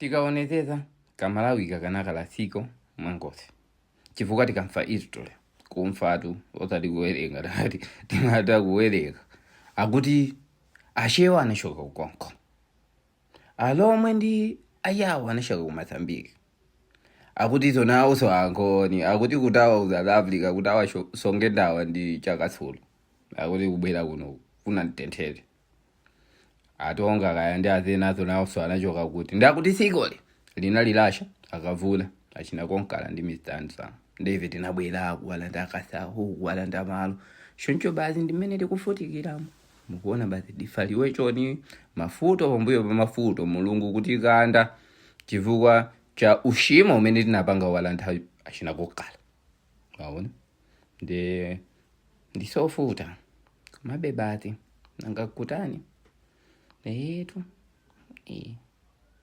Tikaonetsetsa kamalawi kakanakhala dziko mwangozi chifukwa tikamva history, kumvatu osati kuwerenga, tati timata kuwerenga, akuti Achewa anachoka kukonko, Alomwe ndi Ayawo anachoka ku Mozambique, akuti zonawonso Angoni, akuti kutawa ku South Africa, kutawa songendawa ndi chakasulo, akuti kubwera kuno kuna mtendere. Atonga kaya ndi Azenazo nawonso anachoka kuti, ndakuti dzikoli linali Russia akavula achina konkala ndi Mr. Ansam, ndife tinabwera kuwalanda akasahu, kuwalanda malo. Choncho basi ndimene tikufutikiramo, mukuona basi difaliwe choni mafuto pambuyo pa mafuto, Mulungu kutikanda chifukwa cha ushimo umene tinapanga walanda achina kokala. Waona, ndi ndisofuta, komabe basi nanga kutani etu.